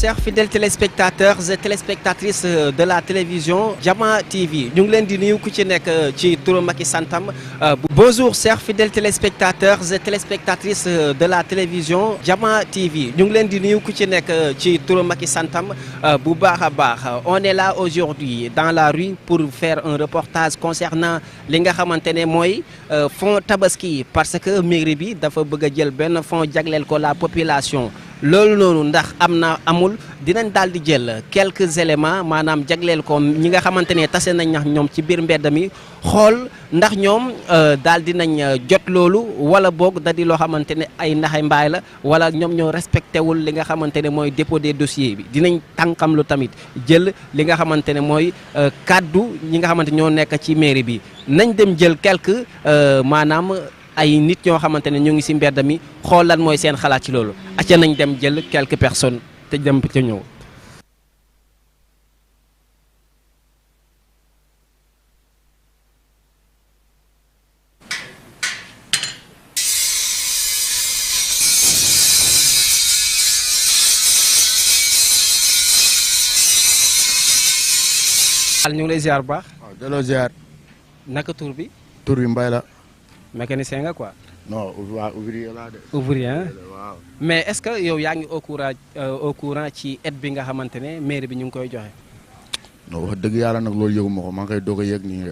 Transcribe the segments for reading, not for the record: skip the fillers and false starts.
chers fidèles téléspectateurs et téléspectatrices de la télévision Diama TV ñu ngi leen di nuyu ku ci nekk ci turam ak santam. Bonjour chers fidèles téléspectateurs et téléspectatrices de la télévision Diama TV ñu ngi leen di nuyu ku ci nekk ci turam ak santam bu baax a baax. On est là aujourd'hui dans la rue pour faire un reportage concernant li nga xamante ne mooy fonds tabaski parce que mairie bi dafa bëgg a jël benn fonds jagleel ko la population. loolu noonu ndax am na amul dinañ daal di jël quelques éléments maanaam jagleel ko ñi nga xamante ne tase nañ ndax ñoom ci biir mbedd mi xool ndax ñoom daal di nañ jot loolu wala boog da di loo xamante ne ay naxay mbaay la wala ñoom ñoo respecté wul li nga xamante ne mooy dépôt des dossiers bi dinañ tànkam lu tamit jël li nga xamante ne mooy kaddu ñi nga xamante ñoo nekk ci mairie bi nañ dem jël quelques maanaam. ay nit ñoo xamante ne ñu ngi ci mbedd mi xool lan mooy seen xalaat ci loolu acca nañ dem jël quelques personnes te dem ca ñëw. ñu ngi lay ziar bu baax. waaw delloo ziar. naka tur bi. tur bi Mbaye la. mécanicien nga quoi. non waa ouvrier laa de. ouvrier waaw. mais est-ce que yow yaa ngi au courant ci aide bi nga xamante ne mairie bi ñu ngi koy joxe. non wax dëgg yàlla nag loolu yëgu ma ko maa ngi koy doog a yëg nii.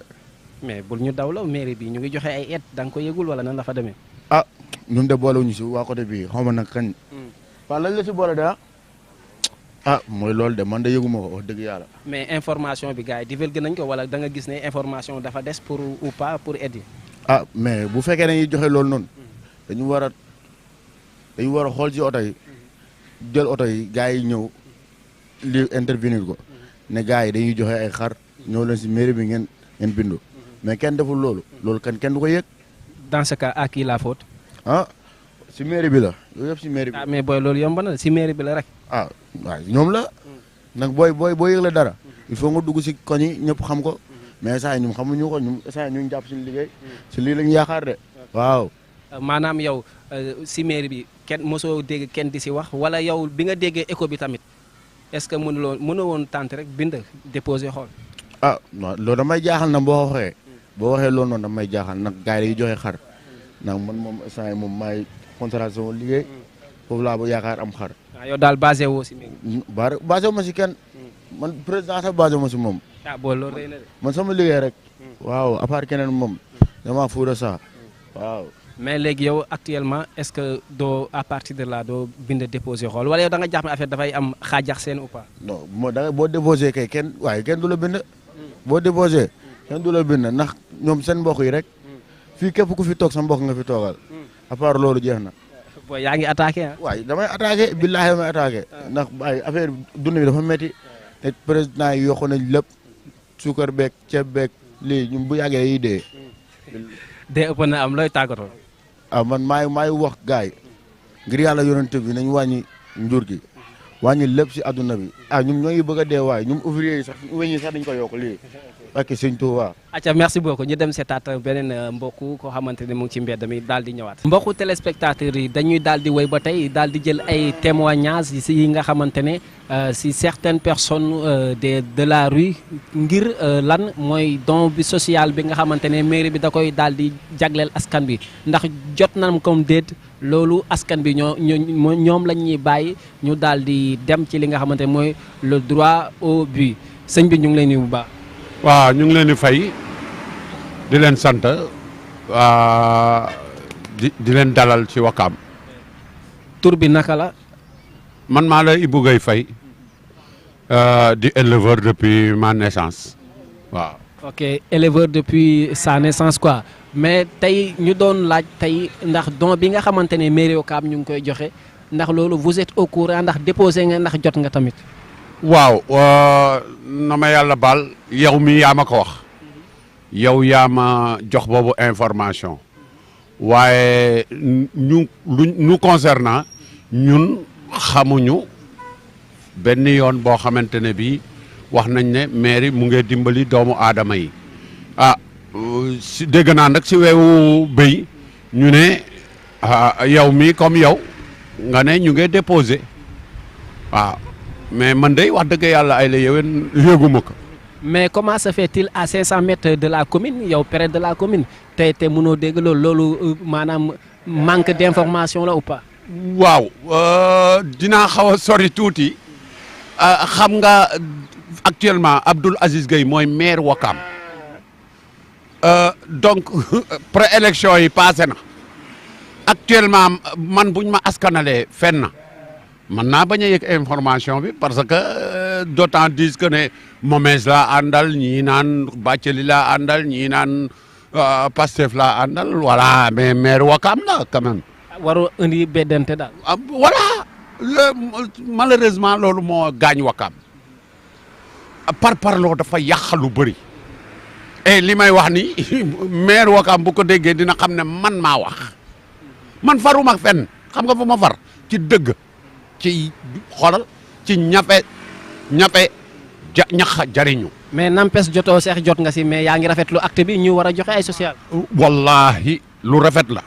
mais bul ñu daw la mairie bi ñu ngi joxe ay aide da nga ko yëgul wala nan la fa demee. ah ñun de boolewuñu si waa côté bii xaw ma nag kañ. waaw lañ la si boole de mooy loolu de man de yëgu ma ko wax dëgg yàlla. mais information bi gars yi divulgué nañ ko wala da nga gis ne information dafa des pour ou pas pour aide yi. mais bu fekkee dañuy joxe loolu noonu dañu war a xool ci oto yi jël oto yi gars yi ñëw li intervenir ko ne gars yi dañuy joxe ay xar ñëw leen si mairie bi ngeen bindu mais kenn deful loolu kenn du ko yëg. dans ce cas à qui la faute. si mairie bi la loolu yëpp si mairie bi. mais booy loolu yomb na si mairie bi la rek. waaw ñoom la nag boo yëg la dara il faut nga dugg si koñ yi ñëpp xam ko. mais saa yi ñun xamuñu ko ñun saa yi ñu ngi jàpp suñu liggéey si lii lañu yaakaar de waaw. maanaam yow si mairie bi kenn mosoo dégg kenn di si wax wala yow bi nga déggee écho bi tamit est-ce que mënoo woon tenter rek bind déposer xool. non loolu damay jaaxal nag boo waxee loolu noonu damay jaaxal nag gars yi dañuy joxe xar nag man moom saa yi moom maay contrat sama liggéey foofu laa ba yaakaar am xar. yow daal basé woo si mairie. basé wu ma si kenn man président sax basé wu ma si moom. boo loolu rëy na de. man sama liggéey rek. waaw à part keneen moom dama fuura sax waaw. mais léegi yow actuellement est-ce que doo à partir de là doo bind déposé xool wala yow da nga jàpp ne affaire dafay am xaajax seen ou pas. non boo déposé kay kenn du la bind. boo déposé kenn du la bind ndax ñoom seen mbokk yi rek. fii képp ku fi toog sa mbokk nga fi toogal. à part loolu jeex na. booy yaa ngi attaqué waaye damay attaqué billaahi damay attaqué. ndax ay affaire dund bi dafa metti te président yi yokku nañ lépp. suukar beeg ceeb beeg lii ñun bu yàggee yi dee. dee ëpp na am looy tàggatoo. man maay wax gars yi ngir yàlla yonent bi nañ wàññi njur gi wàññi lépp si adduna bi ñun ñoo ngi bëgg a dee waaye ñun ouvrier yi sax weñ yi sax dañ ko yokk lii ak sëñ Tuubaa. acca merci beaucoup ñu dem seetaat beneen mbokku koo xamante ne mu ngi ci mbedd mi daal di ñëwaat. mbokku téléspectateurs yi dañuy daal di wéy ba tey daal di jël ay témoignages yi nga xamante ne si certaines personnes de la rue ngir lan mooy don bi social bi nga xamante ne mairie bi da koy daal di jagleel askan bi ndax jot nañ comme déet loolu askan bi ñoom lañ ñuy bàyyi ñu daal di dem ci li nga xamante ne mooy le droit au but sëñ bi ñu ngi lay nuyu bu baax. waaw ñu ngi leen di fay di leen sant di leen dalal ci Wakaam. tur bi naka la. man maa la Ibou Gueye Faye di éleveur depuis ma naissance waaw. ok éleveur depuis sa naissance quoi mais tey ñu doon laaj tey ndax don bi nga xamante ne mairie Wakaam ñu ngi koy joxe ndax loolu vous êtes au courant ndax déposé nga ndax jot nga tamit. waaw na ma yàlla baal yow mi yaa ma ko wax yow yaa ma jox boobu information waaye ñu concernant ñun xamuñu benn yoon boo xamante ne bii wax nañ ne mairie mu ngi dimbali doomu aadama yi si dégg naa nag si weewu béy ñu ne yow mi comme yow nga ne ñu ngi déposé waaw mais man day wax dëgg yàlla ay la yéwén yéeguma ko. mais comment se fait-il à 500 mètres de la commune yow près de la commune te mënoo dégg loolu maanaam manque d'information la ou pas. waaw dinaa xaw a sori tuuti xam nga actuellement Abdoul Aziz Gueye mooy maire Ouakam donc préélection yi passé na actuellement man buñ ma askanalee fenn mën naa bañ a yëg information bi parce que d'autant disent que ne Momès laa àndal ñii naan Bathily laa àndal ñii naan Pastef laa àndal voilà mais maire Ouakam la quand même. waru indi beddante daal. voilà malheureusement loolu moo gaañ Ouakam parloo dafa yàq lu bëri et li may wax ni maire Ouakam bu ko déggee dina xam ne man maa wax man faruma fenn xam nga fu ma far ci dëgg ci xoolal ci ñafe ñax jariñu. mais nampes jotoo seex jot nga si mais yaa ngi rafetlu acte bi ñu war a joxe ay social. wallahi lu rafet la.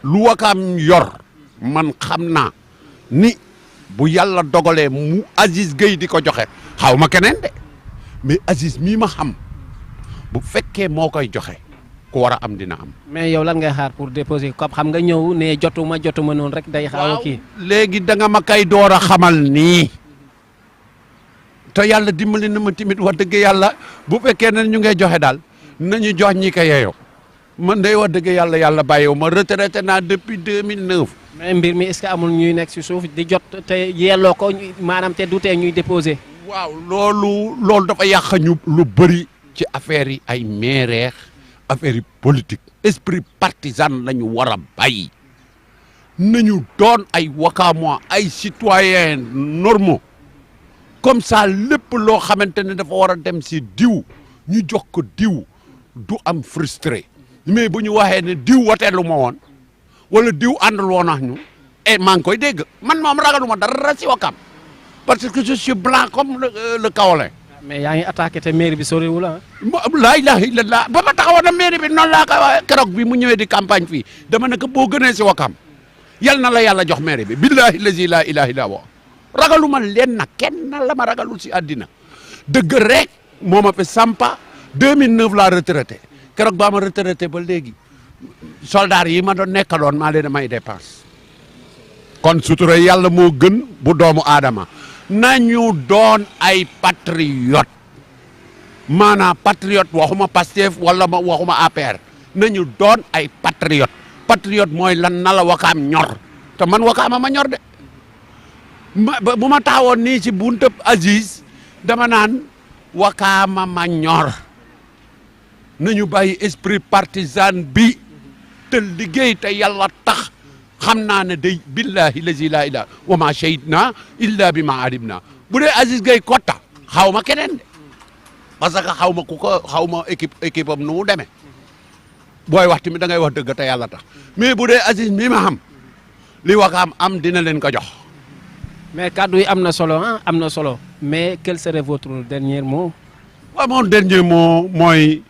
lu Ouakam yor man xam naa ni bu yàlla dogalee mu Aziz Gueye di ko joxe xaw ma keneen de mais Aziz mii ma xam bu fekkee moo koy joxe ku war a am dina am. mais yow lan ngay xaar pour déposer comme xam nga ñëw ne jotuma noonu rek day xaaw a kii. léegi da nga ma kay door a xamal nii te yàlla dimbali na ma tamit wax dëgg yàlla bu fekkee ne ñu ngay joxe daal nañu jox ñi ko yeyoo. man day wax dëgg yàlla bàyyiwu ma retraité naa depuis 2009. mais mbir mi est-ce que amul ñuy nekk ci suuf di jot te yelloo ko maanaam te du tee ñuy déposé. waaw loolu dafa yàq ñu lu bëri ci affaire yi ay maireex affaire yi politique esprit partisan la ñu war a bàyyi nañu doon ay Ouakamois ay citoyens normaux comme ça lépp loo xamante ne dafa war a dem si diw ñu jox ko diw du am frustré. mais bu ñu waxee ne diw woteelu ma woon wala diw àndul woon ak ñu maa ngi koy dégg man moom ragaluma dara si Ouakam parce que je suis blanc comme le kaolin. mais yaa ngi attaqué te mairie bi soriwul ah. laa ilaha illallah ba ma taxawoon na mairie bi noonu laa ko waxee keroog bi mu ñëwee di campagne fii dama ne ko boo gënee si Ouakam yal na la yàlla jox mairie bi billahi lazi laa ilaha illa huwa ragaluma leen nag kenn la ma ragalul si àddina dëgg rek moo ma fi sampa 2009 laa retraité. keroog baa ma retraité ba léegi soldats yi ma doon nekkaloon maa leen may dépense kon sutura yàlla moo gën bu doomu aadama nañu doon ay patriote maanaam patriote waxuma Pastef wala waxuma APR nañu doon ay patriote mooy lan na la Ouakam ñor te man Ouakam ma ñor de bu ma taxawoon nii ci buntu Aziz dama naan Ouakam ma ñor. nañu bàyyi esprit partisan bi te liggéey te yàlla tax xam naa ne day billahi lazi la ilaha wa ma shahidna illa bi ma alimna bu dee Aziz Gueye kotta xaw ma keneen de parce que xaw ma ku ko xaw ma équipe am nu mu demee booy wax tamit da ngay wax dëgg te yàlla tax mais bu dee Aziz mi ma xam li Ouakam am dina leen ko jox. mais kaddu yi am na solo ah am na solo mais quel serait votre dernier mot. waaw mon dernier mot mooy.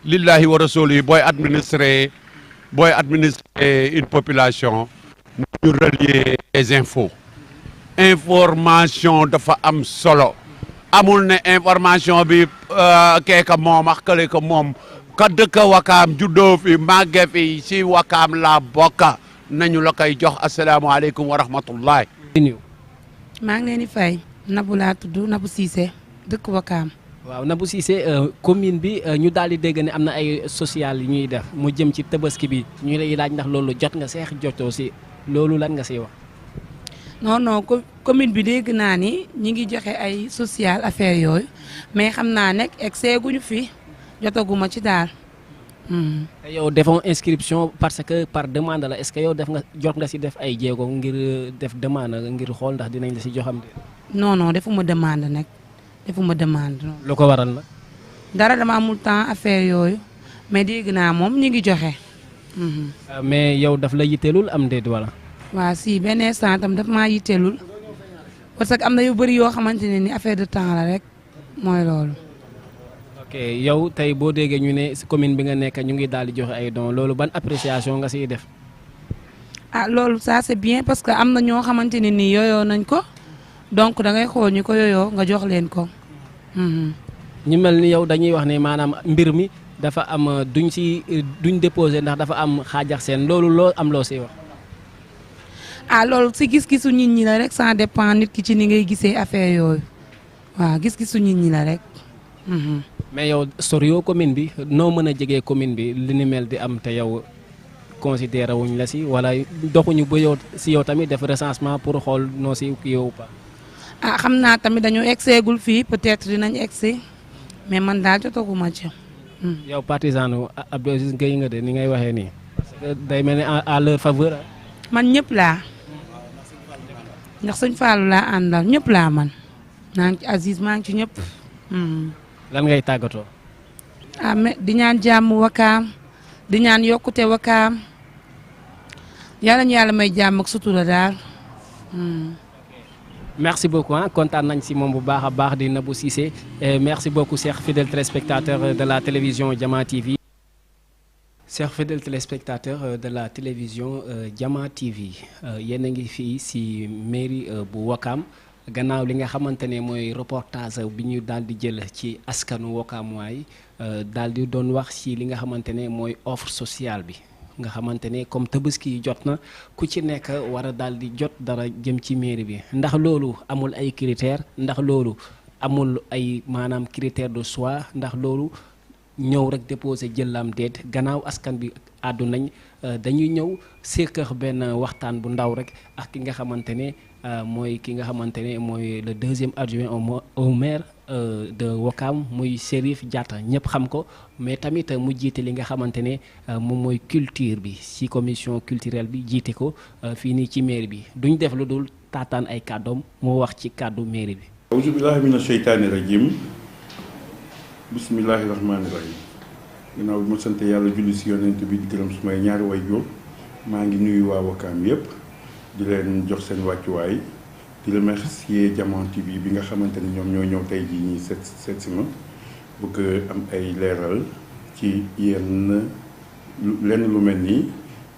lillahi wa rasuli booy administrer une population ñu relier les infos information dafa am solo amul ne information bi keeka moom ak kële ko moom ka dëkk Ouakam juddoo fi màgge fi si Ouakam la bokka nañu la koy jox asalaamaaleykum wa rahmatullah. maa ngi leen di fay Nabou laa tudd Nabou Cissé dëkk Ouakam. waaw Nabou Cissé commune bi ñu daal di dégg ne am na ay social yu ñuy def mu jëm ci tabaski bi ñu lay laaj ndax loolu jot nga seex jotoo si loolu lan nga siy wax. non commune bi dégg naa ni ñi ngi joxe ay social affaire yooyu mais xam naa nekk egg seeguñu fi jotaguma ci daal. te yow defoo inscription parce que par demande la est-ce que yow jot nga si def ay jéego ngir def demande ngir xool ndax dinañ la si joxam de. non defuma demande nag. defuma demande. lu ko waral nag. dara dama amul temps affaire yooyu mais dégg naa moom ñi ngi joxe. mais yow daf la yitteelul am déet wala. waaw si benn instant tam daf maa yitteelul parce que am na yu bëri yoo xamante ne ni affaire de temps la rek mooy loolu. ok yow tey boo déggee ñu ne si commune bi nga nekk ñu ngi daal di joxe ay dons loolu ban appréciation nga siy def. ah loolu ça c'est bien parce que am na ñoo xamante ne nii yooyoo nañ ko donc da ngay xool ñu ko yooyoo nga jox leen ko. ñu mel ni yow dañuy wax ne maanaam mbir mi dafa am duñ déposé ndax dafa am xaajax seen loolu loo am loo siy wax. Loolu si gis-gisu nit ñi la rek ça dépend nit ki ci ni ngay gisee affaire yooyu waaw gis-gisu nit ñi la rek. mais yow soriwoo commune bi noo mën a jegee commune bi li ni mel di am te yow considéré wuñ la si wala doxuñu ba yow si yow tamit def recensement pour xool noo si kii yow pas. xam naa tamit dañu egseegul fii peut-être dinañ egsi mais man daal jotaguma ci. yow partisan Abdou Aziz Gueye nga de ni ngay waxee nii. parce que day mel ni à leur faveur. man ñëpp laa ndax sëñ Fallou laa àndal ñëpp laa man maa ngi ci Aziz maa ngi ci ñëpp. lan ngay tàggatoo. mais di ñaan jàmm Wakaam di ñaan yokkute Wakaam yàlla ñu yàlla may jàmm ak sutura daal. merci beaucoup kontaan nañ si moom bu baax a baax di Nabou Cissé merci beaucoup chers fidèles téléspectateurs de la télévision Diama TV. chers fidèles téléspectateurs de la télévision Diama TV yéen a ngi fii si mairie bu Wakaam gannaaw li nga xamante ne mooy reportage bi ñu daal di jël ci askanu Wakaam waay daal di doon wax ci li nga xamante ne mooy offre sociale bi. nga xamante ne comme Tabaski yi jot na ku ci nekk war a daal di jot dara jëm ci mairie bi ndax loolu amul ay critères ndax loolu amul ay maanaam critère de choix ndax loolu ñëw rek déposé jëlam déet gannaaw askan bi àddu nañ dañuy ñëw seqax benn waxtaan bu ndaw rek ak ki nga xamante ne mooy le deuxième adjoint au maire de Wakaam muy Chérif Diatta ñëpp xam ko mais tamit mu jiite li nga xamante ne moom mooy culture bi ci commission culturelle bi jiite ko fii nii ci mairie bi duñ def lu dul taataan ay kàddoom moo wax ci kàddu mairie bi. awuzu billaahi mina sheytaani rajiim bismillaahi rahmaani rahiim ginnaaw bi ma sant yàlla julli ci yonent bi di gërëm sumay ñaari waajur maa ngi nuyu waa Wakaam yépp di leen jox seen wàccuwaay di remercier Diama TV bi nga xamante ni ñoom ñoo ñëw tey jii ñii seet si ma bëgg am ay leeral ci lenn lu mel ni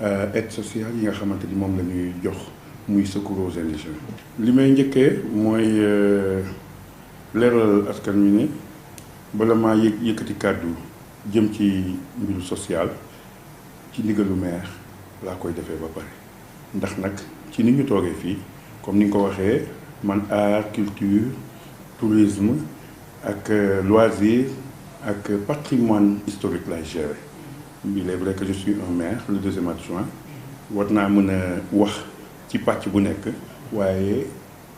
aide sociale yi nga xamante ni moom la ñuy jox muy secours aux indigènes. li may njëkkee mooy leeral askan wi ne bala maa yëkkati kàddu jëm ci mbiru social ci ndigalu maire laa koy defee ba pare ndax nag ci ni ñu toogee fii comme ni nga ko waxee man art culture tourisme ak loisir ak patrimoine historique lay gérer il est vrai que je suis un maire le deuxième adjoint war naa mën a wax ci pàcc bu nekk waaye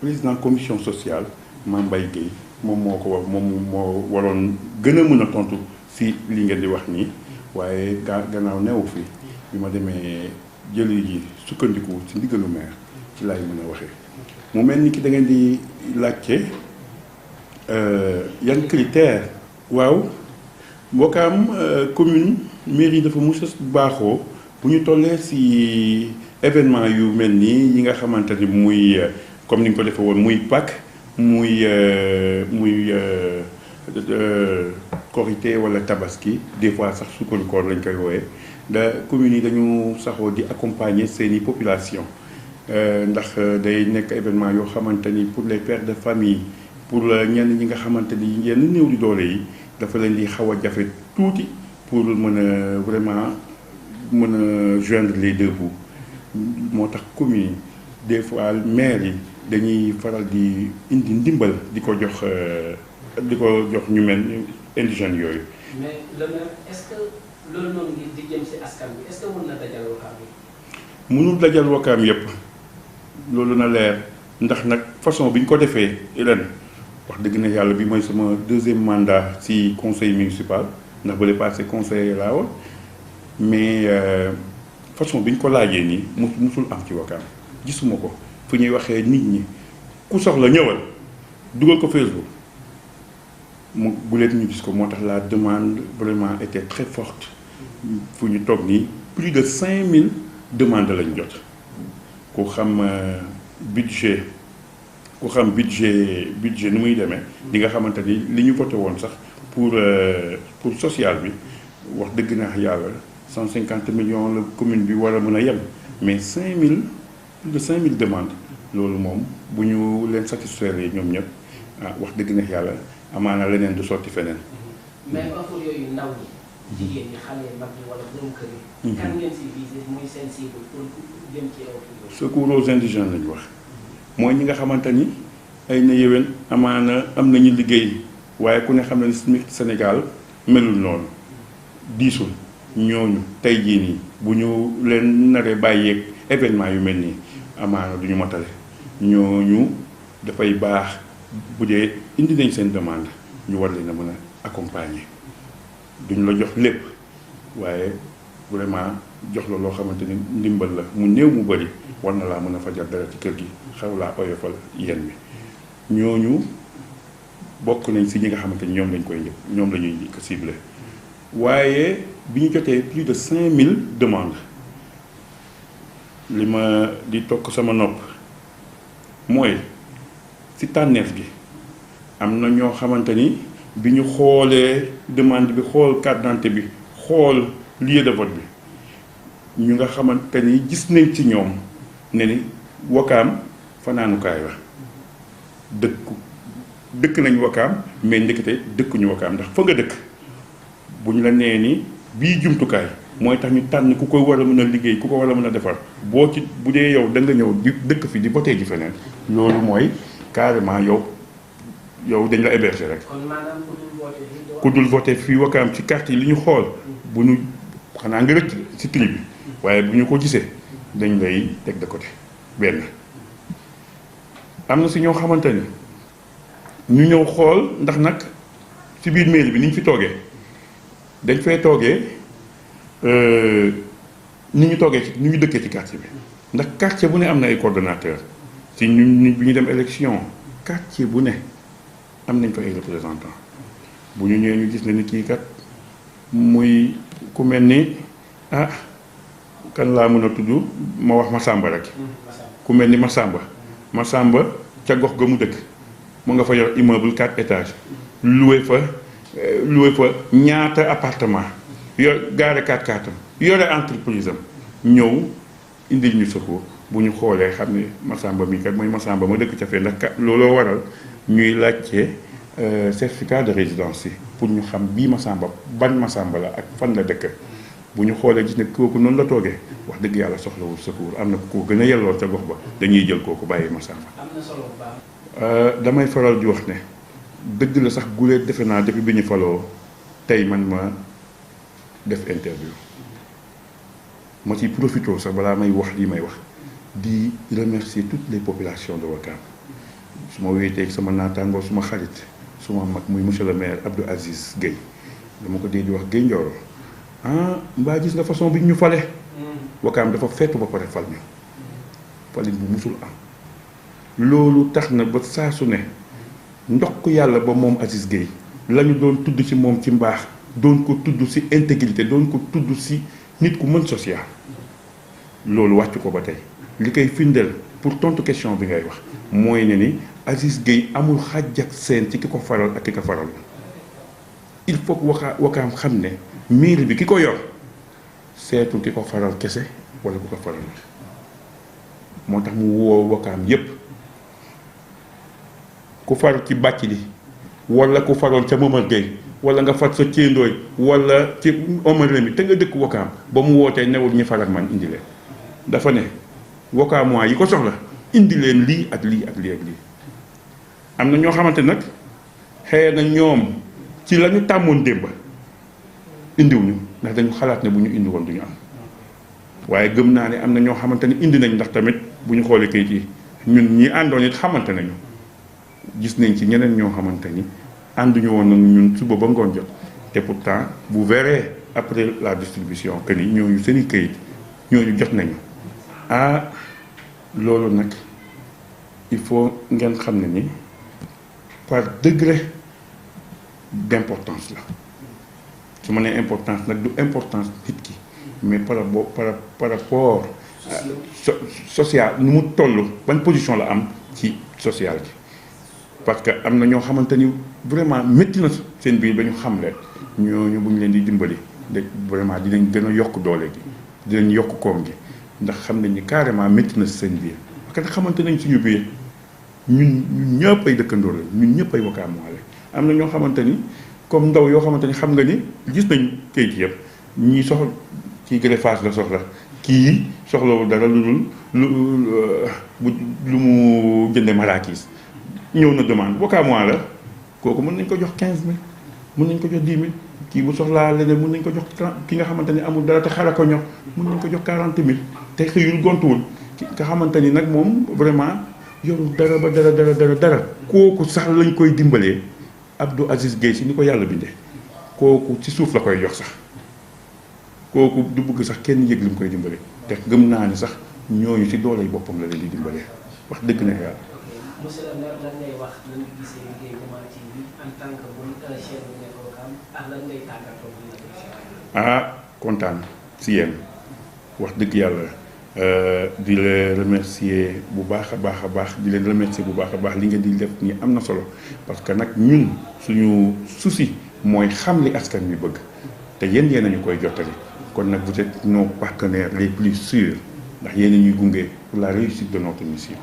président commission sociale Mame Mbaye Guèye moom moo waroon gën a mën a tontu si li ngeen di wax nii waaye gannaaw newu fi bi ma demee jëli ji sukkandiku ci ndigalu maire ci laay mën a waxee mu mel ni ki da ngeen di laajte yan critère waaw Wakaam commune mairie dafa mus a baaxoo bu ñu tollee ci événement yu mel nii yi nga xamante ni muy comme ni nga ko defee woon muy Pâques muy Korité wala Tabaski des fois sax sukkandu koor lañ koy wooyee communes yi dañu saxoo di accompagner seeni population ndax day nekk événement yoo xamante ni pour les pères de famille pour ñenn ñi nga xamante ni yenn néew di doole yi dafa leen di xaw a jafe tuuti pour mën a vraiment mën a joindre les deux bouts moo tax communes yi des fois maires yi dañuy faral di indi ndimbal di ko jox ñu mel indigènes yooyu. mais le maire est-ce que loolu noonu di jëm ci askan bi est-ce que mën na dajal Wakaam yi. mënul dajal Wakaam yépp loolu na leer ndax nag façon bi ñu ko defee ren wax dëgg na yàlla bi mooy sama deuxième mandat ci conseil municipal ndax ba le passé conseiller laa woon mais façon bi ñu ko laajee nii musul am ci Wakaam gisuma ko fu ñuy waxee nit ñi ku soxla ñëwal dugal ko Facebook bu leen ñu gis ko moo tax la demande vraiment était très forte fu ñu toog nii plus de 5000 demandes lañ jot ku xam budget ni muy demee di nga xamante ni li ñu voté woon sax pour social bi wax dëgg na yàlla 150 millions la commune bi war a mën a yem mais 5000 plus de 5000 demandes loolu moom bu ñu leen satisfaire ñoom ñëpp wax dëgg neex yàlla amaana leneen du sotti feneen. mais offre yooyu ndaw ñi. jigéen ñi xale mag ñi wala borom kër yi. kan ngeen si visé muy seen cible pour jëm ci offre. secours aux indigents lañu wax mooy ñi nga xamante ni ay na yéwén amaana am nañu liggéey waaye ku ne xam ne ni Sénégal melul noonu diisul ñooñu tey jii nii bu ñu leen naree bàyyeeg événement yu mel nii amaana du ñu motale ñooñu dafay baax bu dee indi nañ seen demande ñu war leen a mën a accompagner duñ la jox lépp waaye vraiment jox la loo xamante ni ndimbal la mu néew mu bëri war na laa mën a fajal dara ci kër gi xaw laa oyofal yenn bi ñooñu bokk nañ si ñi nga xamante ni ñoom lañ koy njëkk ñoom la ñuy njëkk ciblé waaye bi ñu jotee plus de 5000 demandes li ma di tokk sama nopp mooy si tànneef gi am na ñoo xamante ni bi ñu xoolee demande bi xool carte d'identité bi xool lieu de vote bi ñu nga xamante ni gis nañ ci ñoom ne ni Wakaam fanaanukaay la dëkk nañ Wakaam mais ndekete dëkkuñu Wakaam ndax fa nga dëkk bu ñu la nee ni bii jumtukaay mooy tax ñu tànn ku ko war a mën a liggéey ku ko war a mën a defar boo ci bu dee yow da nga ñëw di dëkk fi di voté ji feneen loolu mooy carrément yow dañ la héberger rek. kon maanaam ku dul voté fii Wakaam ci carte yi li ñu xool bu ñu xanaa nga rëcc ci tri bi waaye bu ñu ko gisee dañ lay teg de côté benn. am na si ñoo xamante ni ñu ñëw xool ndax nag ci biir mairie bi ni ñu fi toogee dañ fay toogee ni ñu toogee ci ni ñu dëkkee ci quartier bi ndax quartier bu ne am na ay coordonnateur ci ñu bi ñu dem élection quartier bu ne am nañ fa ay représentant bu ñu ñëwee ñu gis ne ni kii kat muy ku mel ni kan laa mën a tudd ma wax Massamba rek ku mel ni Massamba ca gox ga mu dëkk mu nga fa yor immeuble 4 étages loué fa ñaata appartement yor gaare 4x4 yore entreprise am ñëw indil ñu secours bu ñu xoolee xam ne Massamba mii kat mooy Massamba ma dëkk ca fee ndax looloo waral ñuy laajte certificat de résidence yi pour ñu xam bii Massamba ban Massamba la ak fan la dëkk bu ñu xoolee gis ne kooku noonu la toogee wax dëgg yàlla soxlawul secours am na ku gën a yelloo ca gox ba dañuy jël kooku bàyyi Massamba. am na solo bu baax. damay faral di wax ne dëgg la sax guleet defe naa depuis bi ñu faloo tey man ma def interview ma ciy profité sax balaa may wax lii may wax di remercier toutes les populations de Ouakam su ma wéetee sama naataangoo suma xarit suma mag muy monsieur le maire Abdou Aziz Guèye dama ko dee di wax Guèye Ndioro mbaa gis nga façon bi ñu fale Ouakam dafa fettu ba pare fal ñu falin bu musul am loolu tax na ba saa su ne ndokk yàlla ba moom Aziz Guèye la ñu doon tudd ci moom ci mbaax doon ko tudd ci intégrité doon ko tudd ci nit ku mën social loolu wàcc ko ba tey li koy firndeel pour tontu question bi ngay wax mooy ne ni Aziz Guèye amul xàjj ak seen ci ki ko faral ak ki ko faral il faut que Ouakam xam ne mairie bi ki ko yor seetul ki ko faral kese wala ku ko faral moo tax mu woo Ouakam yépp ku far ci bàcc li wala ku faroon ca Momar Gueye wala nga far sa Thiendooy wala ci Omar Remi te nga dëkk Ouakam ba mu wootee newul ñi faral man indi leen dafa ne Ouakamois yi ko soxla indi leen lii ak lii ak lii ak lii am na ñoo xamante nag xëy na ñoom ci la ñu tàmmoon démb indiwuñu ndax dañu xalaat ne bu ñu indi woon du ñu am waaye gëm naa ne am na ñoo xamante ni indi nañ ndax tamit bu ñu xoolee kayit yi ñun ñi àndoon it xamante nañu gis nañ ci ñeneen ñoo xamante ni ànduñu woon nag ñun suba ba ngoon jot te pourtant vous verrez après la distribution que ni ñooñu seen i kayit ñooñu jot nañu loolu nag il faut ngeen xam ne ni par degré d'importance la su ma nee importance nag du importance nit ki mais par rapport social nu mu toll ban position la am ci social gi parce que am na ñoo xamante ni vraiment métti na seen biir ba ñu xam leen ñooñu bu ñu leen di dimbali de vraiment dinañ gën a yokk doole gi dinañ yokk koom gi ndax xam nañ ni carrément métti na seen biir parce que xamante nañ suñu biir ñun ñëpp ay dëkkandoor la ñun ñëpp ay wakaamoole am na ñoo xamante ni comme ndaw yoo xamante ni xam nga ni gis nañ kayit yëpp ñii soxla kii greffage la soxla kii soxlawul dara lu mu jënde marakis ñëw na demande wakaamoole la kooku mën nañ ko jox 15000 mën nañ ko jox 10 000 kii bu soxlaa leneen mën nañ ko jox 30 ki nga xamante ni amul dara te xara ko ñor mën nañ ko jox 40 000 te xëyul gontuwul ki nga xamante ni nag moom vraiment yorul dara ba dara kooku sax lañ koy dimbalee Abdou Aziz Guèye si ni ko yàlla bindee kooku ci suuf la koy jox sax kooku du bëgg sax kenn yëg li mu koy dimbalee te gëm naa ni sax ñooñu ci dooley boppam la leen di dimbalee wax dëgg na yàlla. monsieur le maire lan ngay wax lan nga gisee liggéey Diama TV en tant que bon chef bu nekk Ouakam ak lan ngay tàggatoo. kontaan si yéen wax dëgg yàlla di la remercier bu baax a baax di leen remercier bu baax a baax li ngeen di def nii am na solo parce que nag ñun suñu souci mooy xam li askan wi bëgg te yéen nañu koy jottali kon nag vous êtes nos partenaires les plus sûrs ndax yéen ñuy gunge pour la réussite de notre mission.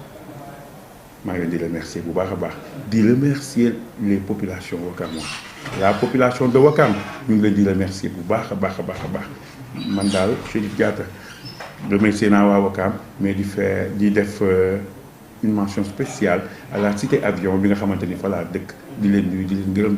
maa ngi leen di remercier bu baax a baax di remercier les populations wakamois la population de Ouakam ñu ngi leen di remercier bu baax a baax man daal Chérif Diatta remercier naa waa Ouakam mais di def une mention spéciale à la cité avion bi nga xamante ni fa laa dëkk di leen nuyu di leen gërëm